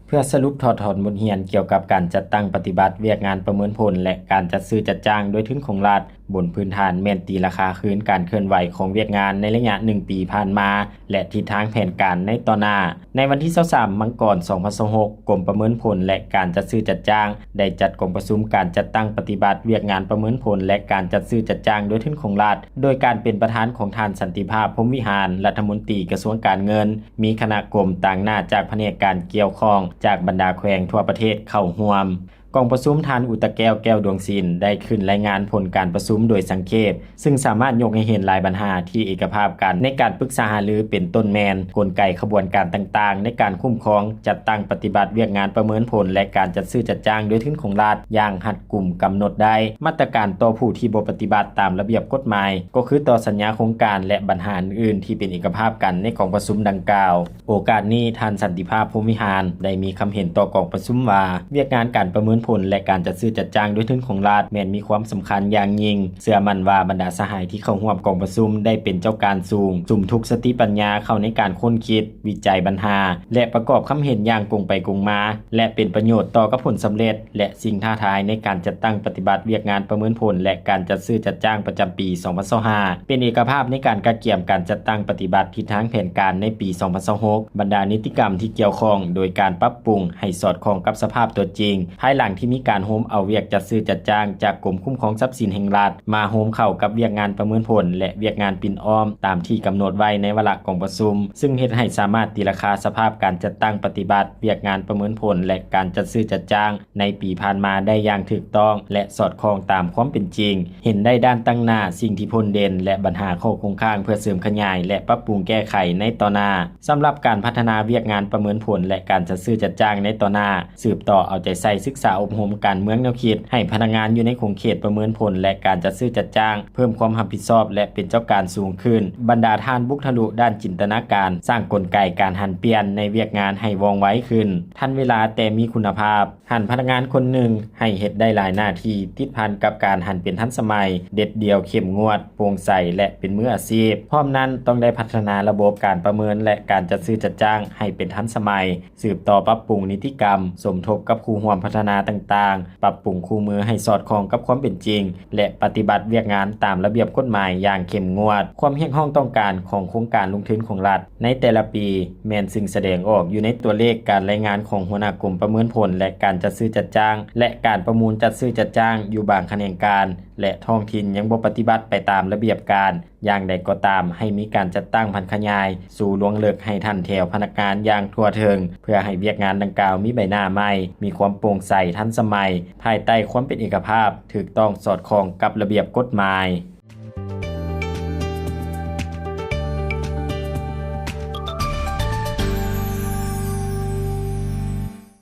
ເພື່ອສະຫຼຸບຖອດຖອນບົດຮຽນກ່ຽວກັບການຈັດຕັ້ງປະຕິບັດວຽກງານປະເມີນຜົນ ແລະ ການຈັດຊື້ຈັດຈ້າງດ້ວຍທຶນຂອງລັດ, ບົນພື້ນຖານແມ່ນຕີລາຄາຄືນການເຄື່ອນໄຫວຂອງວຽກງານໃນໄລຍະໜຶ່ງປີຜ່ານມາ ແລະ ທິດທາງແຜນການໃນຕໍ່ໜ້າ. ໃນວັນທີຊາວສາມ ມັງກອນ ສອງພັນຊາວຫົກ, ກົມປະເມີນຜົນ ແລະ ການຈັດຊື້ຈັດຈ້າງ ໄດ້ຈັດກອງປະຊຸມການຈັດຕັ້ງປະຕິບັດວຽກງານປະເມີນຜົນ ແລະ ການຈັດຊື້ຈັດຈ້າງດ້ວຍທຶນຂອງລັດ, ໂດຍການເປັນປະທານຂອງທ່ານ ສັນຕິພາບ ພົມວິຫານ ລັດຖະມົນຕີກະຊວງການເງິນ, ມີຄະນະກົມຕາງໜ້າຈາກພະແນກການກ່ຽວຂ້ອງຈາກບັນດາແຂວງທົ່ວປະເທດເຂົ້າຮ່ວມ. ກອງປະຊຸມ ທ່ານ ອຸດຕະແກ້ວ ແກ້ວດວງສິນ ໄດ້ຂຶ້ນລາຍງານຜົນການປະຊຸມໂດຍສັງເຂບ, ຊຶ່ງສາມາດຍົກໃຫ້ເຫັນຫຼາຍບັນຫາທີ່ເອກະພາບກັນໃນການປຶກສາຫາລື ເປັນຕົ້ນແມ່ນ ກົນໄກຂະບວນການຕ່າງໆໃນການຄຸ້ມຄອງ, ຈັດຕັ້ງປະຕິບັດວຽກງານປະເມີນຜົນ ແລະ ການຈັດຊື້ຈັດຈ້າງດ້ວຍທຶນຂອງລັດຢ່າງຮັດກຸມກຳນົດໄດ້, ມາດຕະການຕໍ່ຜູ້ທີ່ບໍ່ປະຕິບັດຕາມລະບຽບກົດໝາຍ, ກໍຄືຕໍ່ສັນຍາໂຄງການ ແລະ ບັນຫາອື່ນໆທີ່ເປັນເອກະພາບກັນໃນກອງປະຊຸມດັ່ງກ່າວ. ໂອກາດນີ້ ທ່ານ ສັນຕິພາບ ພົມວິຫານ ໄດ້ມີຄຳເຫັນຕໍ່ກອງປະຊຸມວ່າ, ວຽກງານການປະເມີນຜົນ ແລະ ການຈັດຊື້ຈັດຈ້າງດ້ວຍທຶນຂອງລັດ ແມ່ນມີຄວາມສຳຄັນຢ່າງຍິ່ງ. ເຊື່ອໝັ້ນວ່າບັນດາສະຫາຍທີ່ເຂົ້າຮ່ວມກອງປະຊຸມໄດ້ເປັນເຈົ້າການສູງ, ສຸມທຸກສະຕິປັນຍາເຂົ້າໃນການຄົ້ນຄິດ, ວິໄຈບັນຫາ ແລະ ປະກອບຄຳເຫັນຢ່າງກົງໄປກົງມາ ແລະ ເປັນປະໂຫຍດຕໍ່ກັບຜົນສຳເລັດ ແລະ ສິ່ງທ້າທາຍໃນການຈັດຕັ້ງປະຕິບັດວຽກງານປະເມີນຜົນ ແລະ ການຈັດຊື້ຈັດຈ້າງປະຈຳປີ ສອງພັນຊາວຫ້າ ເປັນເອກະພາບໃນການກະກຽມການຈັດຕັ້ງປະຕິບັດທິດທາງແຜນການໃນປີ ສອງພັນຊາວຫົກ ບັນດານິຕິກຳທີ່ກ່ຽວຂ້ອງ ໂດຍການປັບປຸງໃຫ້ສອດຄ່ອງກັບສະພາບຕົວຈິງ, ພາຍຫຼັງທີ່ມີການໂຮມເອົາວຽກຈັດຊື້ຈັດຈ້າງຈາກກົມຄຸ້ມຄອງຊັບສິນແຫ່ງລັດ ມາໂຮມເຂົ້າກັບວຽກງານປະເມີນຜົນ ແລະ ວຽກງານປິ່ນອ້ອມຕາມທີ່ກຳນົດໄວ້ໃນວາລະກອງປະຊຸມ, ຊຶ່ງເຮັດໃຫ້ສາມາດຕີລາຄາສະພາບການຈັດຕັ້ງປະຕິບັດວຽກງານປະເມີນຜົນ ແລະ ການຈັດຊື້ຈັດຈ້າງ ໃນປີຜ່ານມາໄດ້ຢ່າງຖືກຕ້ອງ ແລະ ສອດຄ່ອງຕາມຄວາມເປັນຈິງ, ເຫັນໄດ້ດ້ານຕັ້ງໜ້າ, ສິ່ງທີ່ພົ້ນເດັ່ນ ແລະ ບັນຫາຂໍ້ຄົງຄ້າງເພື່ອເສີມຂະຫຍາຍ ແລະ ປັບປຸງແກ້ໄຂໃນຕໍ່ໜ້າ. ສຳລັບການພັດທະນາວຽກງານປະເມີນຜົນ ແລະ ການຈັດຊື້ຈັດຈ້າງໃນຕໍ່ໜ້າ, ສືບຕໍ່ເອົາໃຈໃສ່ສຶກສາອົບຮົມການເມືອງແນວຄິດໃຫ້ພະນັກງານຢູ່ໃນຂົງເຂດປະເມີນຜົນ ແລະ ການຈັດຊື້ຈັດຈ້າງ ເພີ່ມຄວາມຮັບຜິດຊອບ ແລະ ເປັນເຈົ້າການສູງຂຶ້ນ. ບັນດາທ່ານບຸກທະລຸດ້ານຈິນຕະນາການ, ສ້າງກົນໄກການຫັນປ່ຽນໃນວຽກງານໃຫ້ວ່ອງໄວຂຶ້ນ, ທັນເວລາແຕ່ມີຄຸນນະພາບ. ຫັນພະນັກງານຄົນໜຶ່ງໃຫ້ເຮັດໄດ້ຫຼາຍໜ້າທີ່ຕິດພັນກັບການຫັນເປັນທັນສະໄໝ, ເດັດດ່ຽວ, ເຂັ້ມງວດ, ໂປ່ງໃສ ແລະ ເປັນມືອາຊີບ. ພ້ອມນັ້ນ, ຕ້ອງໄດ້ພັດທະນາລະບົບການປະເມີນ ແລະ ການຈັດຊື້ຈັດຈ້າງໃຫ້ເປັນທັນສະໄໝ, ສືບຕໍ່ປັບປຸງນິຕິກຳ, ສົມທົບກັບຄູ່ຮ່ວມພັດທະນາຕ່າງໆ, ປັບປຸງຄູ່ມືໃຫ້ສອດຄ່ອງກັບຄວາມເປັນຈິງ ແລະ ປະຕິບັດວຽກງານຕາມລະບຽບກົດໝາຍຢ່າງເຂັ້ມງວດ. ຄວາມຮຽກຮ້ອງຕ້ອງການຂອງໂຄງການລົງທຶນຂອງລັດໃນແຕ່ລະປີ ແມ່ນສິ່ງສະແດງອອກຢູ່ໃນຕົວເລກການລາຍງານຂອງຫົວໜ້າກົມປະເມີນຜົນ ແລະ ການຈັດຊື້ຈັດຈ້າງ ແລະ ການປະມູນຈັດຊື້ຈັດຈ້າງຢູ່ບາງຂະແໜງການ ແລະ ທ້ອງຖິ່ນຍັງບໍ່ປະຕິບັດໄປຕາມລະບຽບການ. ຢ່າງໃດກໍຕາມ, ໃຫ້ມີການຈັດຕັ້ງຜັນຂະຫຍາຍສູ່ລວງເລິກໃຫ້ຖັນແຖວພະນັກງານຢ່າງທົ່ວເຖິງ ເພື່ອໃຫ້ວຽກງານດັ່ງກ່າວມີໃບໜ້າໃໝ່, ມີຄວາມໂປ່ງໃສ, ທັນສະໄໝ, ພາຍໃຕ້ຄວາມເປັນເອກະພາບ, ຖືກຕ້ອງສອດຄ່ອງກັບລະບຽບກົດໝາຍ.